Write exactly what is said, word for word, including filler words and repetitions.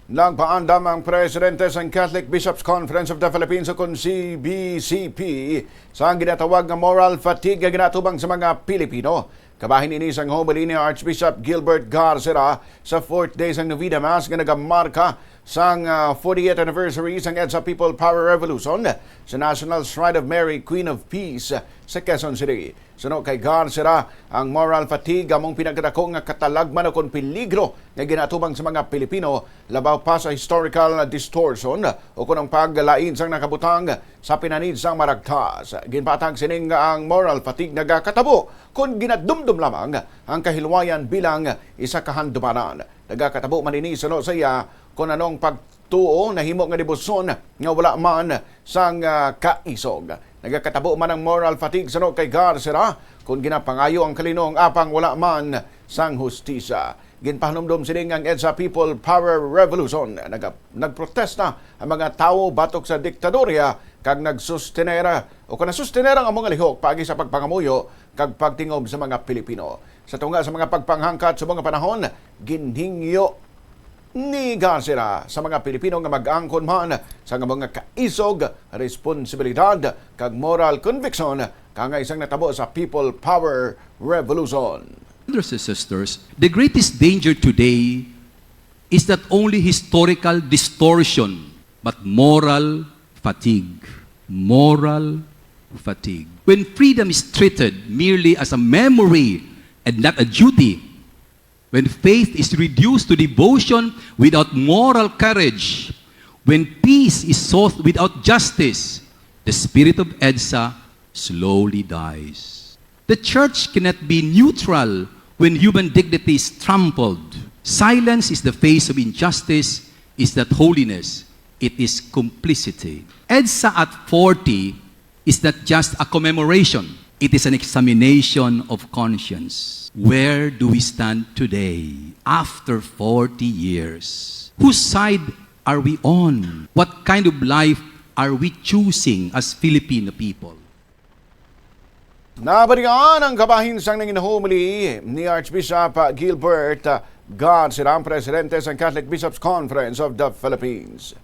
Nagpaandam ang presidente sang Catholic Bishops' Conference of the Philippines, o kon C B C P, sa ginatawag nga moral fatigue nga ginaatubang sa mga Pilipino. Kabahin ini sang homily ni Archbishop Gilbert Garcera sa fourth day sang Novena Mass nga nagamarka sang, ah, fortieth anniversary sang EDSA People Power Revolution sa National Shrine of Mary, Queen of Peace sa Quezon City. Suno kay Garcera, ang moral fatigue amo ang pinakadako nga katalagman o kon peligro nga ginaatubang sa mga Pilipino, labaw pa sa historical distortion o kon ang paglain sang nakabutang sa pinanid sang maragtas. Ginpatag sining nga ang moral fatigue nagakatabo kon ginadumdom lamang ang kahilwayan bilang isa ka handumanan. Nagakatabo man ini, suno sa iya, kon anong pagtuo nahimo nga debosyon nga wala man sang, ah, kaisog. Nagakatabo man ang moral fatigue, suno kay Garcera, kon ginapangayo ang kalinuong apang wala man sang hustisya. Ginpahanumdom sining ang EDSA People Power Revolution. Nag-, nagprotesta ang mga tawo batok sa diktadorya kag nagsustenera o kon nasustenera ang among lihok paagi sa pagpangamuyo kag pagtingob sa mga Pilipino. Sa tunga sa mga pagpanghangkat sa mga panahon, ginhingyo ni Garcera sa mga Pilipino nga mag-angkon man sa mga kaisog, responsibilidad, kag moral conviction kangay sang natabo sa People Power Revolution. Brothers and sisters, the greatest danger today is not only historical distortion, but moral fatigue. Moral fatigue. When freedom is treated merely as a memory and not a duty, when faith is reduced to devotion without moral courage, when peace is sought without justice, the spirit of EDSA slowly dies. The church cannot be neutral when human dignity is trampled. Silence is the face of injustice, is not holiness, it is complicity. EDSA at forty is not just a commemoration, it is an examination of conscience. Where do we stand today, after forty years? Whose side are we on? What kind of life are we choosing as Filipino people? Nabalian ang kabahin sang nangin homily ni Archbishop Gilbert Garcera, ang presidente sang Catholic Bishops' Conference of the Philippines.